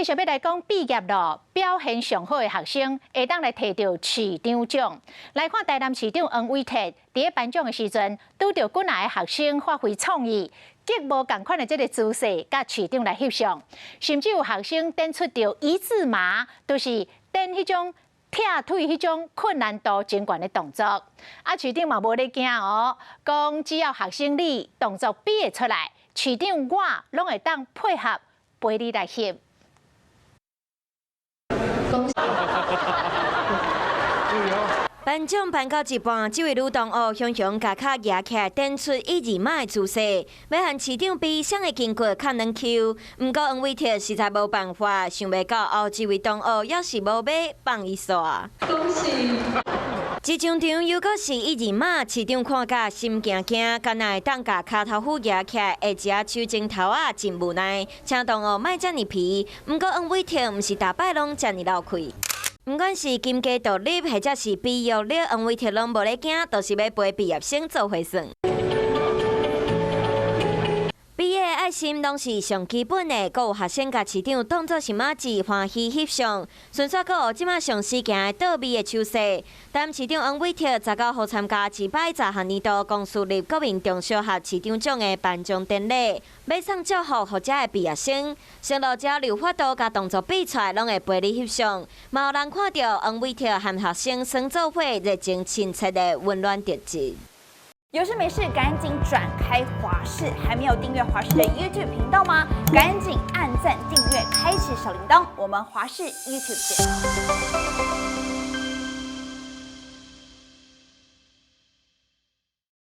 續欲來講畢業咯，表現上好的學生會當來提著市長獎。來看台南市長黃偉哲佇咧頒獎的時陣，拄著幾若个學生發揮創意，極無仝款的這个姿勢，佮市長來翕相，甚至有學生展出著一字馬，就是展彼種拆腿彼種困難度真懸的動作。啊，市長嘛無咧驚哦，講只要學生你動作比會出來，市長我攏會當配合陪你來翕。恭喜！頒獎頒到一半，這位女同學雄雄共跤舉起來，展出一字馬的姿勢，欲和市長比誰的筋骨較軟 Q。毋過黃偉哲實在無辦法，想袂到後一位同學猶是無欲放伊煞。恭喜！這場場猶閣是一字馬，市長看甲心驚驚，敢若會當共跤頭趺舉起來，下一下手指頭仔真無奈，請同學莫遮爾皮。毋過黃偉哲毋是逐擺攏遮爾漏氣。毋管是金雞獨立，或者是比約力，黃偉哲攏無咧驚，都是欲陪畢業生做伙算。畢業愛心攏是上基本的，閣有學生共市長當作是馬子歡喜翕相，順紲閣學這馬上時行的倒咪的手勢。台南市長黃偉哲19號參加110學年度公私立國民中小學市長獎的頒獎典禮，欲送祝福予遮的畢業生。上路只要有法度共動作比出來，攏會陪你翕相。嘛有人看著黃偉哲和學生耍做伙熱情親切的溫暖特質。有事沒事趕緊轉開華視，還沒有訂閱華視的 YouTube 頻道嗎？趕緊按讚訂閱，開啟小鈴鐺。我們華視 YouTube 見。